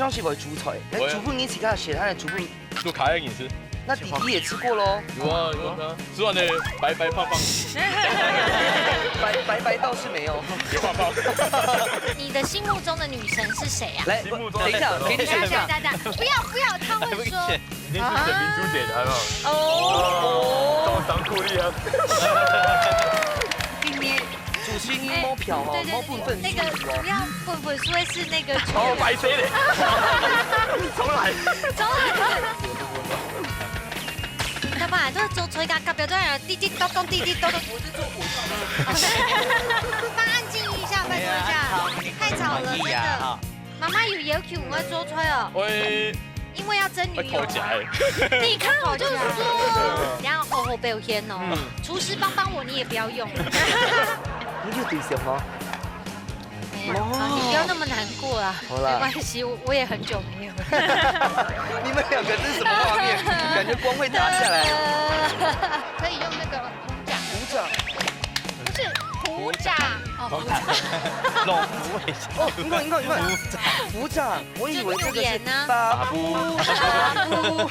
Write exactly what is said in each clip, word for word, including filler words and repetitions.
當時會煮菜，那會啊。煮飯你自家選，還係煮飯？煮開个意思。那弟弟也吃過咯。有啊，有啊，吃完了白白胖胖。白，白白倒是沒有。有胖胖。你的心目中的女神是誰啊？來，等一下，給你選一下。等一下，等一下，不要，不要，他會說。一定是選明珠姐的，好不好？哦。當當酷力啊。今天主持人摸票哦，哎，對，對，對，摸部分那個主要部分是會是那個球員。哦，白痴嘞。重來。重來。要不然就做吹个隔壁都要滴滴咚咚，滴滴咚咚。我是做果冻。大家安靜一下，拜託一下，太吵了，真的。媽媽有要求我做菜哦。喂。因為要爭女友嘛。你看我就說，你要好好表現哦。廚師幫幫我，你也不要用。你有對象嗎？沒有，啊，你不要那麼難過啦。好啦。沒關係，我，我也很久沒有。你們兩個這是什麼畫面？感覺光會打下來。可以用那個鼓掌。鼓掌。不是，鼓掌。哦，鼓掌。老虎尾。哦，你看，你看，你看，鼓掌。我以為這個是就那種演啊。巴布，巴布。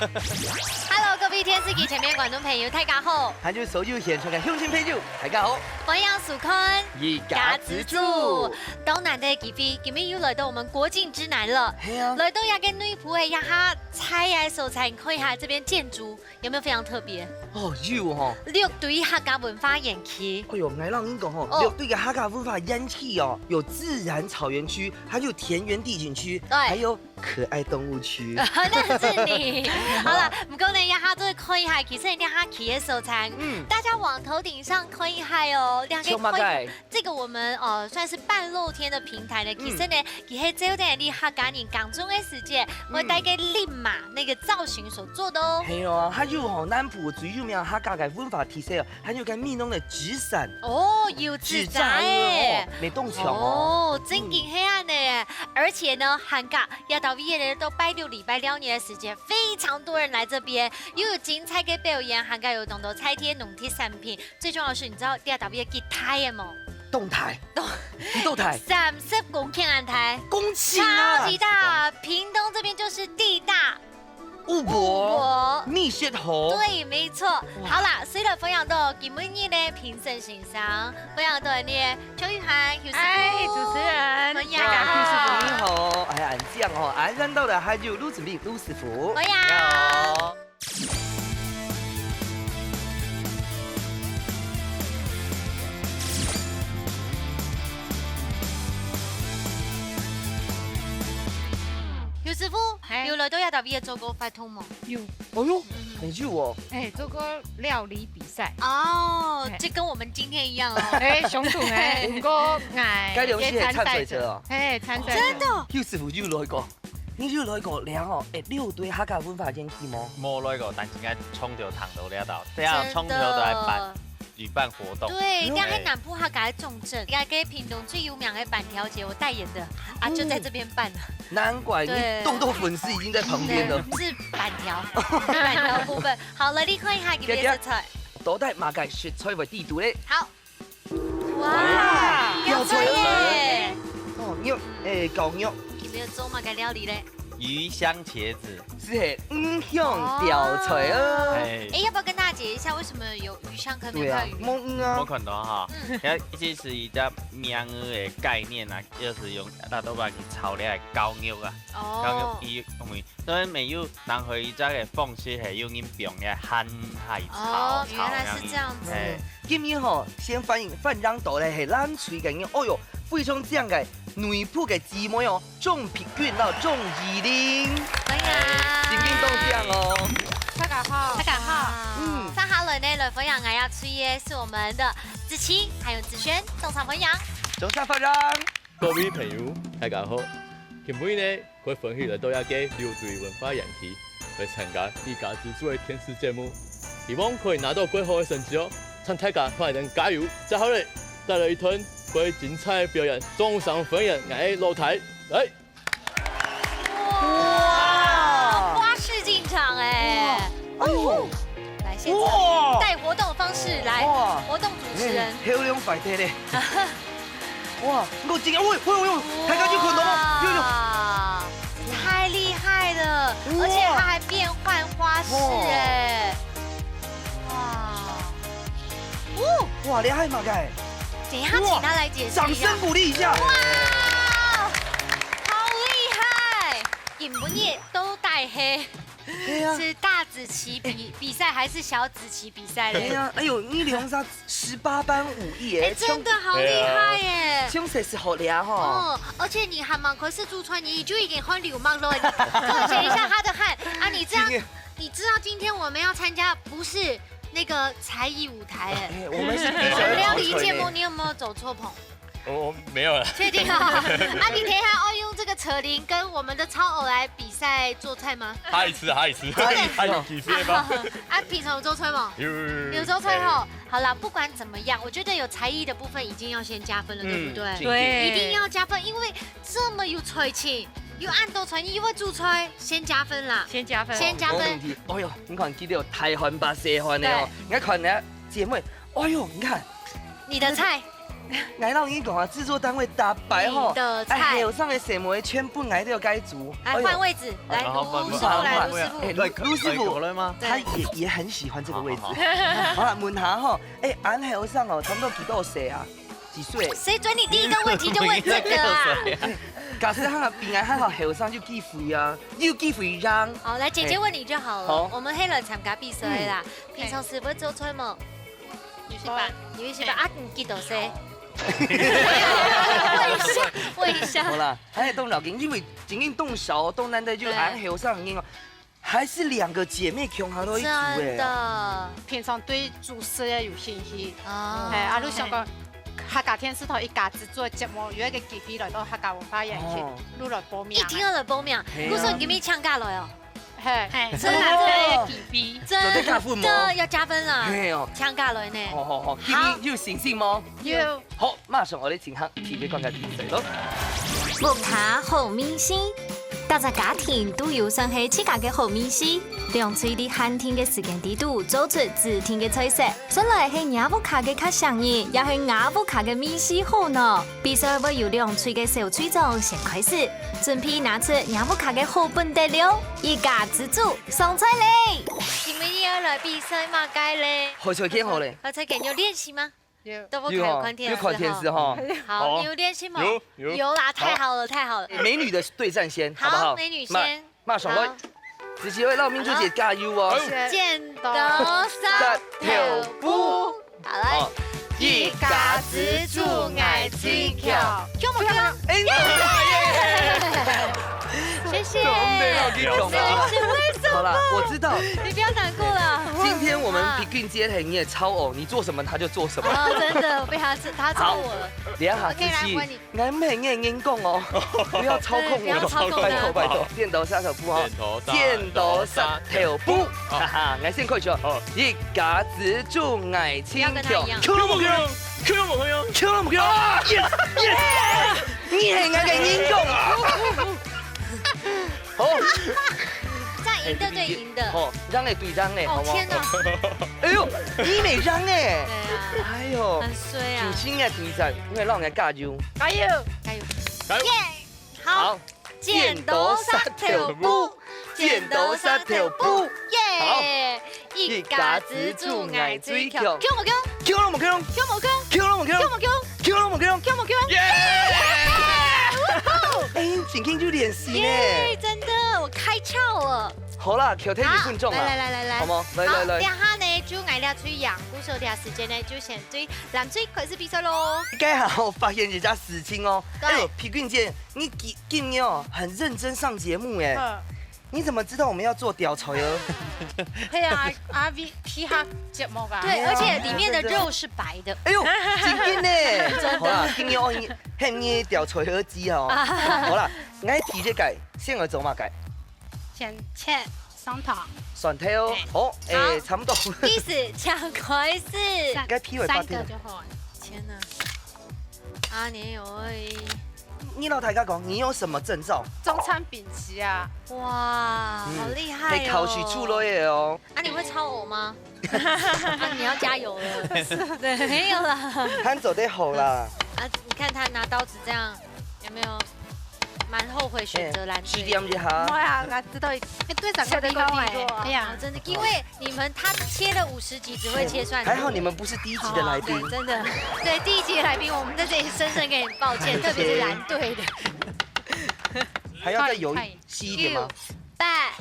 Hello，各位電視機前面觀眾朋友，大家好。還有所有現場个鄉親朋友，大家好。歡迎收看一家之煮。當難得个機會，今日又來到我們國境之南了。係啊。來到這個內埔个這下菜个所在，看一下這邊建築有沒有非常特別？哦，有吼。六堆客家文化園區。哎喲，𠊎摎你講吼，哦。六堆个客家文化園區哦，有自然草原區，還有田園地景區，對。還有可愛動物區。那是你。好了，毋過呢，這下就看一下，其實這下企个所在，嗯。大家往頭頂上看一下哦，這個像麼个？這個我們，呃，算是半露天的平台呢，嗯。其實呢，佢係照等你客家人耕種个時節，嗯。會戴个笠嫲那個造型所做的哦。係哦，還有吼，南部最有名客家个文化特色哦，還有个美濃个紙傘。哦，有紙傘欸。紙傘哦，美濃牆哦。哦，正經係恁呢。而且呢，還加這搭位呢，到拜六、禮拜六日个時間，非常多人來這邊，又有精彩个表演，還加有當多在地農特產品。最重要的是，你知道這搭位有幾大个無？當大。當，幾多大？三十公頃恁大。公頃啊！超級大，屏東這邊就是地大。 物博、物博。蜜雪紅。對，沒錯。哇。好啦，所以呢，歡迎到今晡日呢，評審先生，歡迎到𠊎个邱玉涵邱師傅。嗨，主持人。歡迎。哇，邱師傅你好，哎，恁靚哦，恁靚到个還有盧子明盧師傅。歡迎。你好。 邱師傅，嘿。有來到這搭位做過活動無？有。哦喲，嗯。很久哦。哎，做過料理比賽。哦，哎。這跟我們今天一樣哦。哎，相同哎，嘿。毋過𠊎該料理係參賽者哦。也參賽者。嘿，參賽者。真的？邱師傅有來過。 你有來過這哦，欸，六堆客家文化園區無？無來過，但是𠊎從頭聽到這到，對啊，真的。從頭都在辦，舉辦活動。對，對。這係南部客家个重鎮，該个屏東最有名个粄條節，我代言的，啊，嗯。就在這邊辦了。難怪你對。眾多粉絲已經在旁邊了。對，是粄條，粄條部分。好了，你看一下，給別人的菜。姐姐，到底麼个食材會在這咧？好。 哇，吊菜哦。吊菜耶。哦，肉，欸，絞肉。有沒有做麼个料理咧？魚香茄子。係，魚香吊菜哦。哦。哎。哎，要不要跟大家解釋一下，為什麼有魚香，可能沒有魚？對啊，無魚啊。無看到哈。嗯。佢其實係一隻名詞个概念啊，就是用拿刀把去炒了絞肉啊。哦。絞肉，佢，因為 當然，沒有任何一隻个方式係用人放个鹹菜炒，哦，炒原來是這樣子。嘿。今日吼，先歡迎分享到个係藍隊个人，哦喲，非常靚个內埔个姊妹哦，鍾碧君摎鍾怡玲。歡迎。哎，真正當靚哦。大家好。大家好。嗯。接下來呢，來分享𠊎要吹个是我們的子琪還有子軒，掌聲歡迎。掌聲歡迎。各位朋友，大家好。今晡日呢， 𠊎歡喜來到這个六堆文化園區，來參加一家之煮个電視節目。希望可以拿到較好个成績哦，請大家同𠊎等加油！接下來，帶來一段較精彩个表演，掌聲歡迎𠊎个老弟，來！哇，花式進場欸！哇，哎喲，來，現場哇，帶活動方式來，哇，活動主持人。欸，流量擺地咧。 哇，你有經驗，喂，喂，喂，大家有看到嗎？有，有。哇，太而且它還變換花式欸。哇。哦，哇，厲害嘛，該。等一下請他來解釋一下。掌聲鼓勵一下。哇，好厲害！今晡日都帶黑。對啊。是大子棋比，比賽還是小子棋比賽嘞？對啊，哎喲，你兩儕十八般武藝耶，哎，真的好厲害耶！像，像係好厲害吼。哦，而且你還蠻會食主菜，你就已經很流氓了。你了解一下他的汗啊！你知道，今天，你知道今天我們要參加不是那個才藝舞台哎。哎，我們是比賽的料理節目，你有沒有走錯棚？我，我沒有了。確定哦？啊，你等一下要用這個扯鈴跟我們的超偶來比賽做菜嗎？下一次，下一次，下一次。下一次吧。啊，平常有做菜嗎？有，有，有，有做菜吼。哎。好啦，不管怎麼樣，我覺得有才藝的部分已經要先加分了，對不對？嗯，對。一定要加分，因為這麼有才情，又恁多才藝，又會煮菜，先加分啦。先加分。先加分。無問題。哎喲，你看，佢兜大漢把細漢的哦，對。你看看人家姊妹，哎喲，你看。你的菜。 𠊎摎你講啊，製作單位打敗吼，你的菜。哎，後生个細妹全部𠊎兜該組。來，哎喲。換位置，來，好，好，換，盧師傅，換，來，換，盧師傅。換。哎，盧，盧師傅，換過來嗎？對。他也，也很喜歡這個位置。好，好，好。好啦，問下吼，哎，恁後生哦，差不多幾多歲啊？幾歲？誰准你第一個問題就問這個啊？哎，假使他比𠊎還好後生就機會啊，有機會讓。好，來，姐姐問你就好了。哎。好。我們黑人參加比賽啦，嗯。平常時會做菜嗎？ 有一些吧。有一些吧，啊，你幾多歲？問一下，問一下。好啦，還係當要緊，因為真正當少，當難得就，對。還後生个人哦，還係兩個姊妹共下到一組欸。真的。平常對煮食个有興趣。哦。哎，啊，就想講，客家電視台一家子做節目，有一個機會來到客家文化園區，哦。就來報名。一定要來報名。係啊。故所你今晡日請假來哦？ 嘿，嘿，真的，哦。真的，真的要加分嗎？真的要加分啊！嘿哦。請假來呢。好，好，好，好。今晡日有信心嗎？有。好，馬上𠊎兜進行第一關个比賽咯。屋下好味緒，逐隻家庭都有算係自家个好味緒，兩隊在限定个時間裡肚做出指定个菜色。算來係若屋下个較唌人，也係吾屋下个味緒好呢？比賽會由兩隊个小隊長先開始。 準備拿出若屋下个好本事了，一家之煮，上菜咧！今晡日愛來比賽麼个咧？好，菜揀好咧。好，菜揀有練習嗎？有。都不看，有哦，看電視有看電視哈。哈。好，好。你有練習嗎？有，有。有啦，好。太好了，太好了。美女的對戰先，好不好？好，美女先。馬，馬上來。好。直接為老明珠姐加油哦。好。剪刀石頭布。 好，來。哦。一家之煮𠊎最強。強不強？哎，耶！謝謝。好啦，我知道。你不要難過了。今天我們啊。平均間很，你也超哦，你做什麼他就做什麼。哦，真的，被他吃，他超我了。好，等一下，OK，來，換你。 𠊎毋係你个員工哦，不要操控我，對，不要操控他。拜託，拜託。剪刀石頭布哦，剪刀石頭布。剪刀石頭布，哈哈，𠊎先開始哦。好。一家之煮𠊎最強。不要跟他一樣。強了無強？強了無強？強了無強？Yes，yes，你係𠊎个員工。好。這樣贏對不對？贏的。好，讓你對讓你，好不好？哦，天哪。哎喲，你沒讓哎。對啊。哎喲，很衰啊。主持人个對戰，因為讓人家加油。加油！ 加油！加油！耶！好，好。剪刀石頭布，剪刀石頭布，耶！好。一家之煮𠊎最強。強無強？強了無強？強無強？強了無強？強無強？強了無強？強無強？耶！哎，真緊就練習呢。耶，真的，我開竅了。好啦，扣忒一分鐘啦。好，來，來，來，來，來。好無？來，來，來。好，這下呢，就𠊎這隊贏，故所這時間呢，就先對藍隊開始比賽咯。該下𠊎發現一件事情哦， 對。哎喲，皮君姐，你今，今年哦，很認真上節目哎。嗯。你怎麼知道我們要做吊菜哦？係啊，啊，皮，皮客節目啊。對，哎呀，而且裡面的肉是白的。哎喲，真的呢。真的。好啦，今年哦，你，很你吊菜好食哦。好啦，𠊎第一個，先來做麼个？先切 蒜頭。蒜頭，哎。好，哎，好。差不多。意思，請開始。該皮會發掉。三個就好了。天哪。啊，你有欸。你摎大家講，你有什麼證照？中餐丙級啊。哇，嗯，好厲害哦。係考試出來个哦。啊，你會超偶嗎？啊，你要加油了。對，沒有啦。他做得好啦。啊，你看他拿刀子這樣，有沒有？蛮后悔选择蓝队。指点一下。哎呀，我知道，哎，队长跟你讲哎，哎呀，真的，因为你们他切了五十集，只会切蒜头。还好你们不是第一集的来宾。对，真的，对第一集的来宾，我们在这里深深跟你抱歉，特别是蓝队的。还要再有细一点吗？六、八、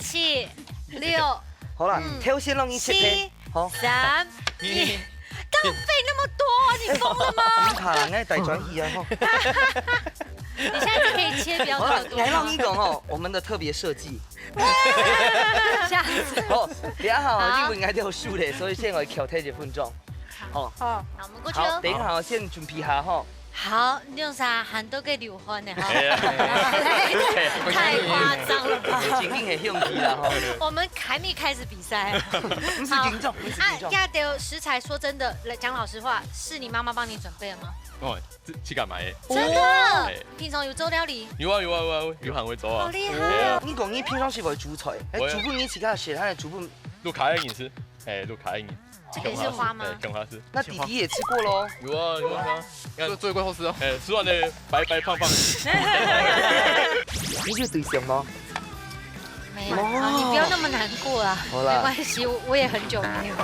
七、六，好啦，嗯，挑先让你切开，七、好。三、二，干嘛背那么多？你疯了吗？你卡了，哎，带转移啊，吼。你下次可以切，不要那么多。好了，来让你讲哦，我们的特别设计。吓死。好，等一下哈，好，因为应该都有数嘞，所以现在我调配一分钟。好，好，那我们过去好，哦。等一下，先准备好哈。好，你用啥喊都可以流汗的哈。哎呀，太夸张了吧？已经很用力了哈。我们还没开始比赛啊。不是听众，不是听众。啊，这样的食材，说真的，来讲老实话，是你妈妈帮你准备的吗？哦，自自家买的。真的？哎，平常有做料理？有啊有啊有啊，有行会做啊。好厉害哦！你讲你平常时会煮菜，哎，煮饭你自家写，他煮饭。都卡在饮食，哎，都卡在饮食。这个是花吗？哎，看花是。那弟弟也吃过喽。有啊有啊，做做过好吃啊。哎，吃完的白白胖胖。你有对象吗？没有，哦，你不要那么难过啊。好啦，没关系，我我也很久没有。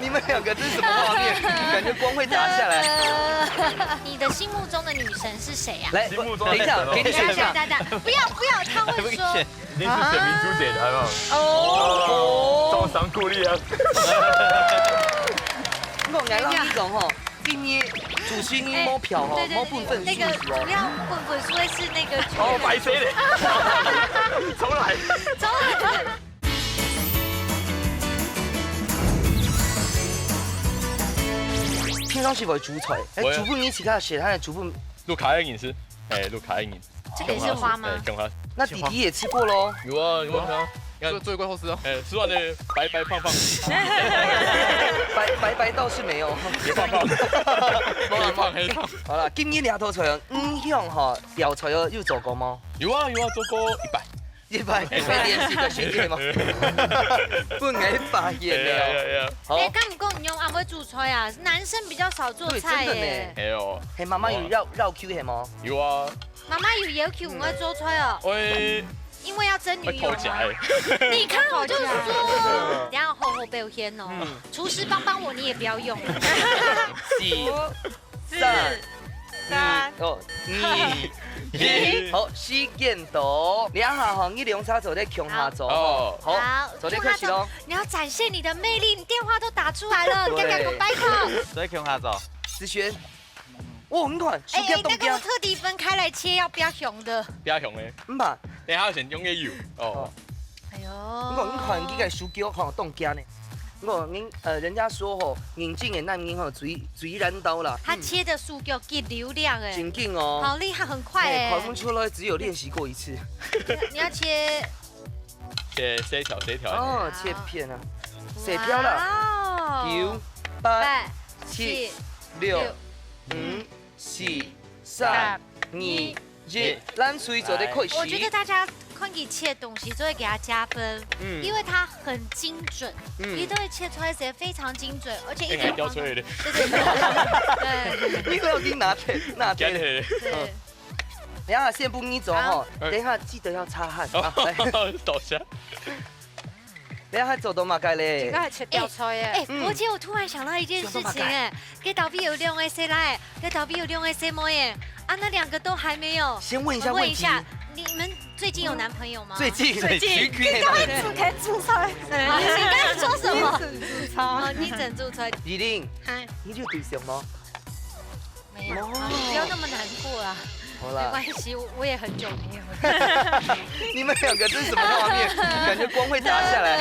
你们两个这是什么画面？感觉光会砸下来。你的心目中的女神是谁啊？来，心目中的等一下，给你选一下。等一下，等一下，不要不要，他会说。一定是选明珠姐的，好不好？哦，掌声鼓励啊！我来让你讲吼，今天主持人没票吼，哎，对对对，没部分数字哦。那个主要部分是会是那个哦，白痴嘞！重来。重来。平常时会煮菜，哎，我也煮饭你自家写，他也煮饭。都卡在饮食，哎，都卡在饮食。这个是花吗？哎，看花。那弟弟也吃过喽。有啊有啊，做做过好吃啊。哎，吃完的白白胖胖。白白白倒是没有，也胖胖。黑胖黑胖。好了，今日两道菜，五香哈，调菜有做过吗？有啊有啊，做过一半。一半，一半练习个学姐吗？不能发言了。哎呀呀呀！好。哎，敢毋讲你用阿妹煮菜啊？男生比较少做菜耶。对，真的呢。哎呦，嘿，妈妈有要要求嘿吗？有啊。妈妈有要求我做菜哦。喂，因为要争女友嘛。你看我就说，等下好好表现哦。厨师帮帮我，你也不要用。四、三、三、二、一。好，时间到。两下哈，你两下做得共下做。好，好，做得开始咯。你要展现你的魅力，你电话都打出来了，你要给我拜托。做得共下做。子璇， 哦，你看，哎哎，那个我特地分开来切，要不要红的？不要红的。毋怕。等下先用个油。哦。哎呦。你看，你看，你个手脚吼，冻僵呢。你看，人呃，人家说吼，认真的男人吼，最最难刀啦。他切的手脚极流畅哎。真紧哦。好厉害，很快哎。看不出来，只有练习过一次。你要切。切，切条，切条。哦，切片啊，切条啦。九、八、七、六、五、四、三、二、一，咱水做得开始。我觉得大家看佢切东西就会给他加分，嗯，因为他很精准，嗯，佢都会切出来时非常精准，而且一点掉出来的。对对对对。你不要紧，拿铁，拿铁。对。等下先不你走吼，等一下记得要擦汗啊。来，倒下。 你还做到么个咧？这个还切吊菜耶。哎，伯姐，我突然想到一件事情哎，给倒闭有两个谁来，给倒闭有两个谁么耶？啊，那两个都还没有。先问一下问题。我问一下，你们最近有男朋友吗？最近，最近，最近。你刚才煮菜。你刚才说什么？你整煮菜。哦，你整煮菜。李玲，嗨，你有对象吗？ 没有，哦，不要那么难过啦。好啦，没关系，我我也很久没有。你们两个这是什么画面？感觉光会砸下来。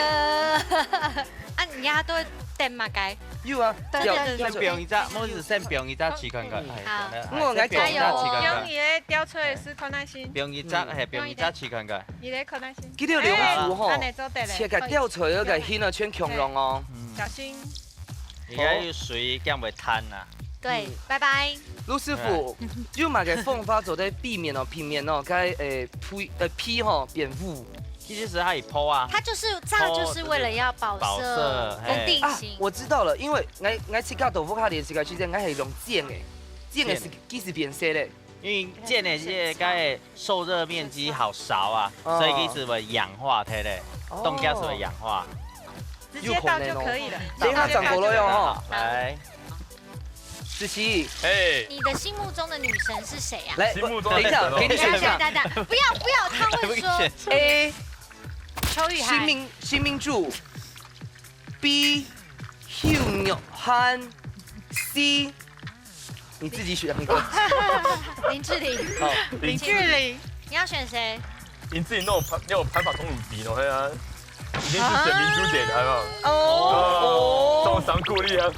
啊，你家都会点嘛该？有啊，吊吊出来。先放一只，我是先放一只试看看。好，我来讲，先放一只试看看。用伊个吊出来试看耐心。放一只，嘿，放一只试看看。你来看耐心。记得两组吼，哎，按呢做得嘞。切个吊出来个，可以。那个全共用哦。小心。 应该有水，这样会弹呐。对，拜拜。卢师傅，有么个方法做得避免哦，避免哦，该诶皮呃皮吼变乌？其实是它一泡啊，它就是这样，就是为了要保色、保色，嘿。跟定型。啊，我知道了，因为俺俺自家豆腐卡连自家去这样，俺还用煎诶，煎诶是几时变色嘞？因為箭的這个个受熱面積好少啊，哦。所以佢就會氧化忒咧，哦。凍結就會氧化。直接倒就可以了。有可能哦。等一下轉過來哦，吼。來。子琪。嘿。你的心目中的女神是誰啊？來，心目中的女神哦。等一下，給你選一下。等一下，等一下，不要，不要，他會說。A，秋雨涵。新明，新明珠。B，邱玉涵。C，你自己選一個。林志玲。好。林志玲。你要選誰？林志玲那種盤，那種盤法通乳鼻的，嘿啊，一定是選明珠姐的，好不好？哦。哦，重賞鼓勵啊。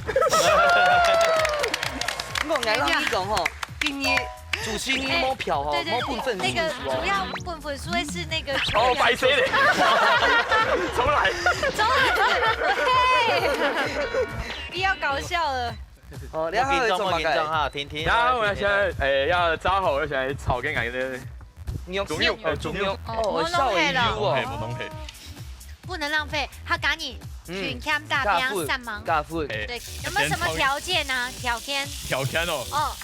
我來讓你講吼，今日主持人無票吼，哎，對，對，無分分數哦。那個主要分分數的是那個哦，白痴嘞。重來。重來。喂，不要搞笑了。 哦，你好，你做麼个？無緊張哈，婷婷。然後我現在，哎，要招好，我想來炒跟俺的肉，肉，呃，肉。哦，我攏係咯。哦，攏係。不能浪費，客家人，嗯，勤儉打拚，加分，煞猛。加分。哎，對，有沒有什麼條件啊？條件？條件哦。哦。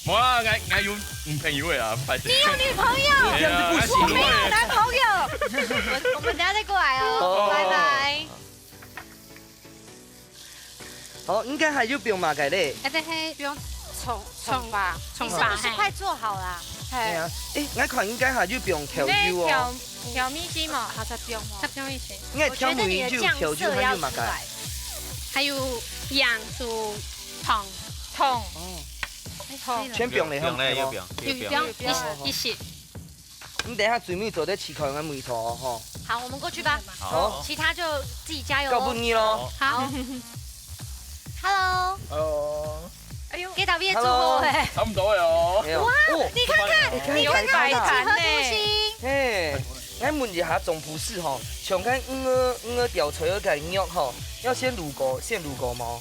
無啊，俺，俺有女朋友了啊，拜託。你有女朋友？哎呀，這樣子不行。我沒有男朋友。我，我們等下再過來哦，哦。拜拜。 哦，應該還有放麼个咧？啊，對，嘿。放蔥，蔥吧。蔥吧，你是不是快做好啦？嘿。對啊，誒，𠊎看應該還有放調油哦。你調，調味精無？好，再放無？再放一些。應該調味油、調油還有麼个？我覺得你的醬色要出來。還有鹽、醋、糖。糖。哦。哎，糖。全放了，放了，有放，有放。有放，一，一些。 你等一下最尾做得試看个味道哦，吼。好，我們過去吧。好。其他就自己加油哦。交分你咯。好。Hello。Hello。哎呦，幾多位做好誒？Hello。差不多了哦。哎呦，哇，哦。你看看，哎，你看看，看看。幾何圖形。嘿，來問一下總廚師吼，像該魚，魚調出來个肉吼，要先滷過，先滷過無？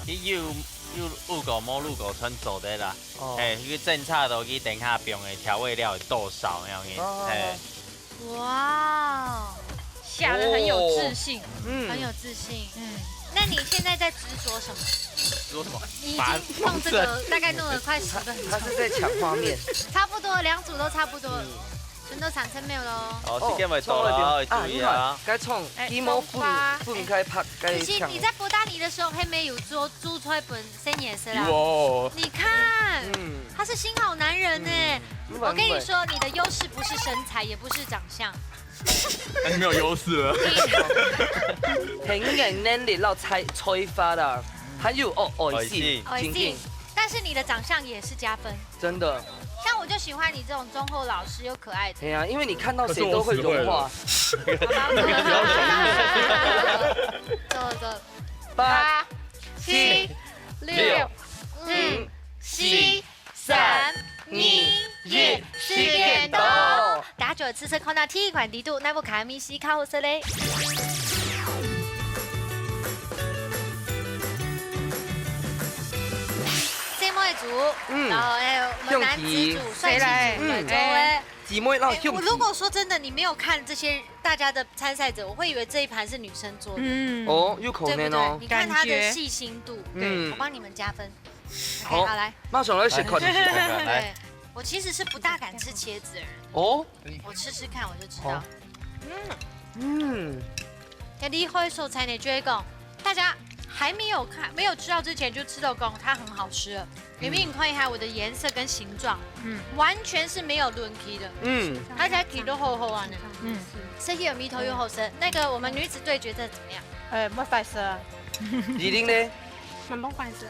你有，有滷過無滷過全做得啦。 哦。嘿，佢偵查到佢等下放个調味料有多少樣个，哦。嘿。哇，想得很有自信。哦。嗯。很有自信。嗯。那你現在在執着什麼？執着什麼？你已經弄這個，大概弄了快十分鐘。他，他是在搶畫面。差不多，兩組都差不多。嗯。 全都產生沒有咯。哦，時間會到了，哦，要注意啊。啊，你看，該蔥，哎，佢無分，蔥花，分開拍，該蔥。可是你在不打你的時候，還沒有做，做出來本身也是啦。有哦。你看，嗯。他是新好男人呢。嗯，我跟你說，你的優勢不是身材，也不是長相。哎，沒有優勢了。你很有能力，然後才，才華啦，還有，哦，愛心，愛心。愛心。真的。但是你的長相也是加分。 真的。像我就喜歡你這種忠厚老實又可愛的。對啊，因為你看到誰都會融化。可是我死會了。好吧，走了，走了。八、七、六、五、四、三、二、一，時間到。大家就試試看啊，第一關裡肚，哪位个味緒較好食咧？ 姊妹組，嗯。然後，哎，我們男子組，兄弟。帥氣組的，嗯。周圍。姊妹，然後兄弟。哎，我如果說真的，你沒有看這些大家的參賽者，我會以為這一盤是女生做的。嗯。哦，有可能哦。對不對？你看她的細心度，感覺。嗯。我幫你們加分。OK，好，好，來。馬上來試看。來。對，我其實是不大敢吃茄子的人。哦。我吃吃看，我就知道。好。嗯。嗯。 該厲害个所在呢，就係講，大家還沒有看、沒有吃到之前就知道講它很好吃了。嗯。因為你看一下我的顏色跟形狀，嗯。完全是沒有輪替的。嗯。而且佢都好好啊呢。嗯。食起來味道又好食。那個我們女子對決這怎麼樣？呃，無法說。二零呢？蠻不法說。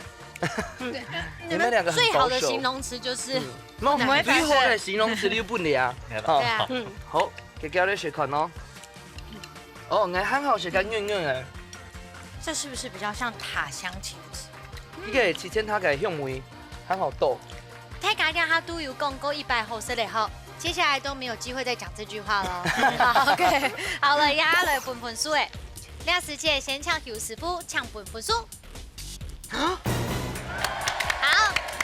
對。你們兩個很保守。你們最好的形容詞就是嗯。那最好的形容詞你就分了啊。好。對啊。嗯。好，給大家試看哦。 哦，𠊎還好食該軟軟个。這是不是比較像塔香茄子？這個之前它个香味還好多。大家這下都有講過一擺好食个吼，接下來都沒有機會再講這句話了。好，OK，好了，這下來分分數誒。這時節先請邱師傅請分分數。 好。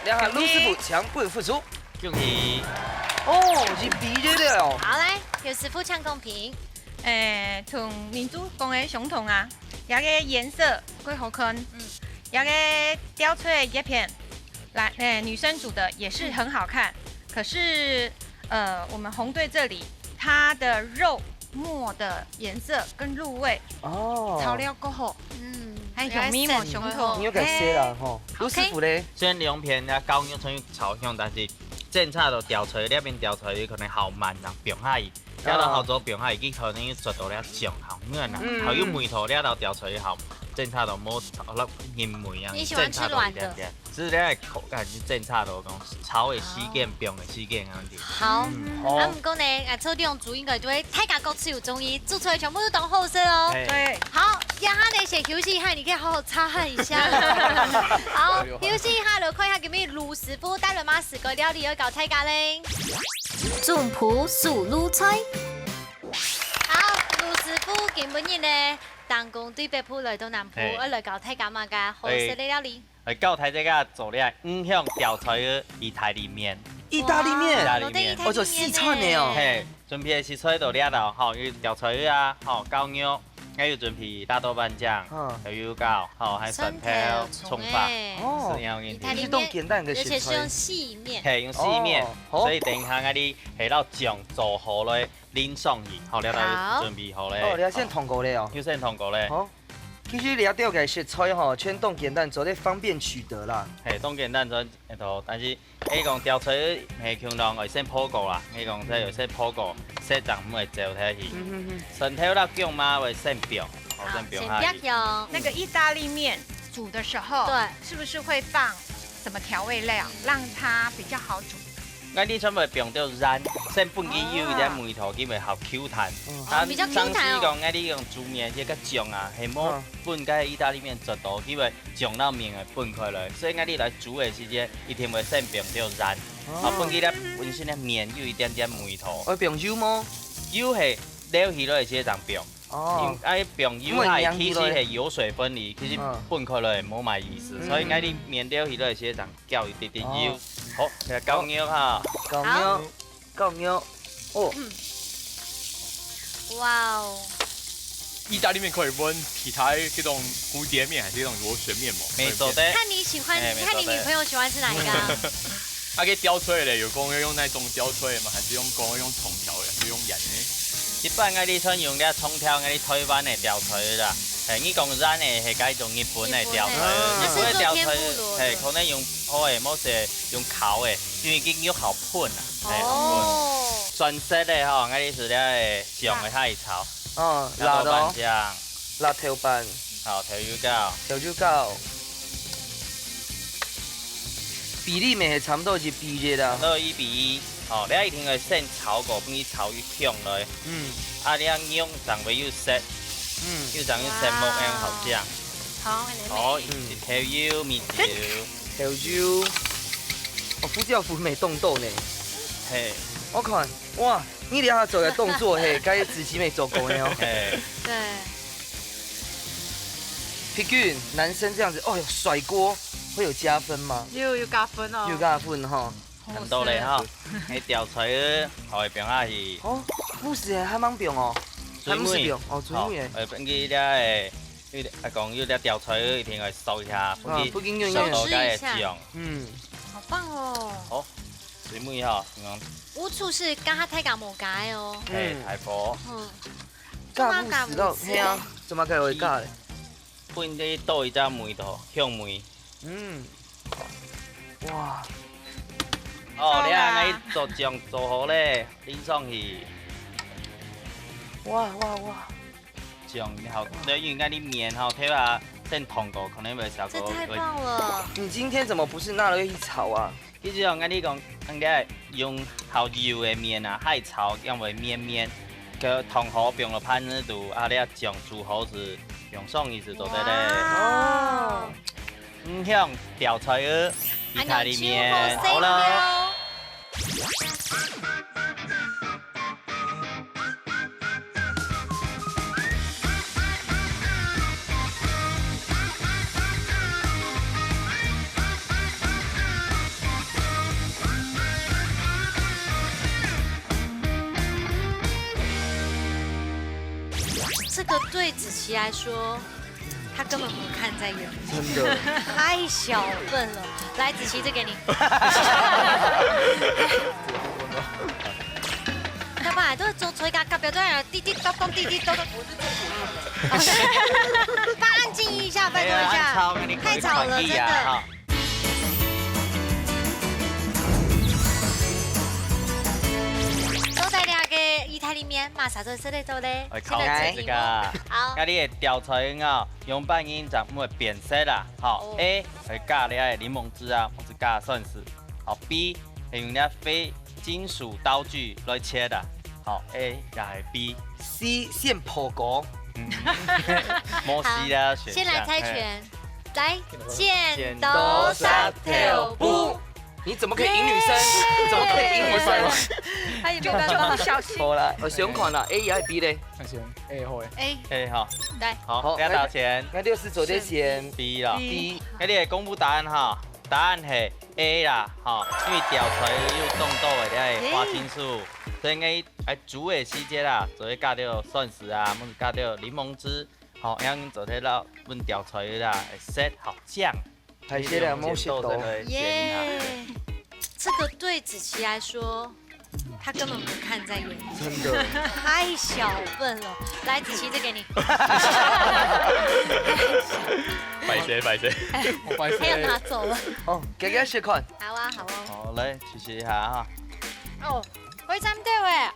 這下盧師傅請分分數。恭喜。哦，一比一了哦。好，來，邱師傅請公平。誒，同明珠講个相同啊，這個顏色較好看，嗯。這個調出來个片，白，哎，女生煮的也是很好看，可是，呃，我们红隊这里，它的肉末的颜色跟入味，哦。炒了过后，嗯，还有味道相同。你有个色啦，嘿。吼。好，OK。盧師傅咧？雖然兩片啊，高油蔥油炒香，但是煎炒到調菜，這片調菜可能較慢，人放下去。 這道好做放下去，可能做到了醬好軟啊，嗯。好有味道，這道調菜好，煎炒到無炒到鹹味啊，你喜歡吃軟的？煎炒到一點點，只是這个口感是煎炒到講炒个時間、放个時間个問題。好，嗯。啊，毋過呢，啊，做這種煮應該就會大家各自有中意，煮出來全部都當好食哦。嘿。對。好，這下呢，先休息一下，你可以好好擦汗一下。好，休息一下，來看一下今日盧師傅帶來麼个个料理要教大家咧。 總鋪手路菜。好，盧師傅，今晡日呢，當講對北部來到南部，嘿。愛來教大家麼个好食个料理？哎，教大家做這五香調菜个義大利麵。義大利麵？義大利麵。哦，這義大利麵呢。哦，做四川个哦。嘿，準備个食材到這兜，吼，有調菜啊，吼，絞肉， 還有準備大豆瓣醬，嗯。還有油膏，吼，還有蒜頭、蒜頭、蔥花，蔥欸。哦。係恁樣个。義大利麵，係當簡單个食材。而且是用細麵。嘿，用細麵，哦，好。所以等一下𠊎俚係摎醬做好咧，淋上去，吼，這兜好。準備好咧。哦，你愛先燙過咧哦。有先燙過咧。好。其實這兜个食材吼，全當簡單，做得方便取得啦。嘿，當簡單做得到，但是 𠊎講調菜係共樣愛先烰過啦，𠊎講這愛先烰過，色正毋會走忒去。嗯哼哼。蒜頭摎薑嫲愛先煸，好，先煸下去。先煸薑。那個義大利麵煮的時候，對。是不是會放什麼調味料，讓它比較好煮？𠊎俚全部會煸到軟，先分佢有一點味道，佢會較Q彈。嗯。啊，哦，比較Q彈哦。像係講𠊎俚用煮麵這個醬啊，係無嗯。分該義大利麵做到，佢會 醬摎麵會分開來，所以𠊎俚來煮个時節，一定會先煸到軟，哦。啊，分佢這本身个麵有一點點味道。愛煸油無？油係撈起來个時節正煸。哦。因，愛煸油下，因為黏起來。其實係油水分離，其實嗯。分開來無麼个意思，嗯。所以𠊎俚麵撈起來个時節正攪一滴滴油。哦。好，來攪肉哈。攪肉。好。 搞麵，哦。哇哦。義大利麵可以分其他該種蝴蝶麵還係該種螺旋麵無？乜做得。看你喜歡，哎，乜做得。看你女朋友喜歡吃哪一個啊？啊，該調菜咧，有講愛用哪種調菜嗎？還係用講愛用蔥條个，還係用鹽个？一般𠊎俚常用个蔥條，𠊎俚臺灣个調菜啦。嘿，你講軟个，係該種日本个調菜。日本个。啊。日本个調菜，係做天婦羅个。嘿，可能用烰个，無係用烤个。 因為佢肉較粉啊，係，哦。較粉。全色个吼，𠊎俚係這个醬个下去炒。哦，辣个哦。大豆瓣醬。辣豆瓣。好，豆油膏。豆油膏。比例乜係差毋多一比一啊。差毋多一比一。好，這一定愛先炒過，分佢炒佢香來。嗯。啊，這肉正會有色。嗯。又正有色目樣，好食。哇。好，恁樣美。好，嗯。一條油，米酒。 豆油。哦，胡椒粉乜當多呢。嘿。𠊎看，哇，你這下做个動作，嘿，該自己乜做過个哦。嘿。對。畢竟男生這樣子，哦喲，甩鍋會有加分嗎？有，有加分哦。有加分哈。很多嘞哈，該調菜个，好，放下去。哦，不是欸，還吂放哦，還毋係放哦，最尾欸。好，呃，分佢這个 有點，啊，講有點調菜，一定愛燒一下，啊，分佢分佢軟軟。燒到該个醬。嗯。好棒哦。好，最尾吼，你講。烏醋係加下大家無加个哦。嘿，嗯。大火。嗯。加烏醋咯，做麼个加烏醋？係啊，做麼个會加咧？分佢多一隻味道，香味。嗯。哇。哦，你看，好啦。𠊎做醬做好咧，淋上去。哇，哇，哇。 醬好，對，因為𠊎俚麵吼，頭下先燙過，可能會燒過。這太棒了。你今天怎麼不是拿了去炒啊？其實哦，𠊎俚講，應該用好油个麵啊，下炒，因為綿綿，个燙好放落盤仔肚，啊，這醬煮好勢，用上去就做得咧。哇。哦。五香調菜个義大利麵，恁樣就好食了。好了。 這個對子琪來說，他根本不看在眼里，真的。太小份了。来，子琪，这给你。要不然都是做吹嘎嘎，不要这样滴滴咚咚，滴滴咚咚。大家安静一下，拜托一下，哎呀，太吵了，真的。都在那个意大利面，马上就吃得到嘞。哎，现在出题目。好。那你的调查员啊，用半音怎么会变色啦？好，哦。A，会加你的檸檬汁啊，或者加蒜丝。好，B，会用你的非金属刀具来切的。好，A也系B。C，现破功。嗯，没事啦，好，选项，先来猜拳。嘿。来，剪刀石头布。你怎么可以赢女生？耶！怎么可以赢女生？他也没办法，不小心。好啦，我想看啦，A也系B嘞？那先A好诶。A。A好。来。好，好，不要道歉。那六十昨天先B了。B。那你也公布答案哈，答案系A啦，哈，因为调查有中到的，你个花青素，所以应该，哎，煮的时节啦，就会加点蒜丝啊，或者加点檸檬汁，好，让做得让问调查啦，会色好酱。 歹勢啦，無食到。耶，这个对子琪来说，他根本不看在眼里，真的。太小份了。来，子琪，这给你。歹勢，歹勢。我歹勢。他又拿走了。哦，给他试看。好啊，好哦。好，来，试一下哈。哦，會站掉哎。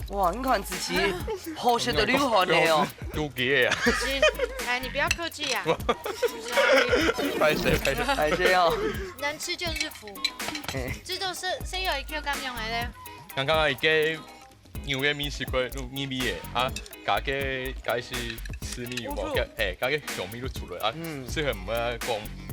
哇，你看子琪，好食到流汗了哦。肚皮啊。是，哎，你不要客气啊。歹勢，歹勢。歹勢哦。能吃就是福。嘿。这都是，是有一口感用来的。刚刚一个牛个米是个入米米的啊，加个，加是吃米有无？嘿，加个小米都出来啊，嗯。适合我们讲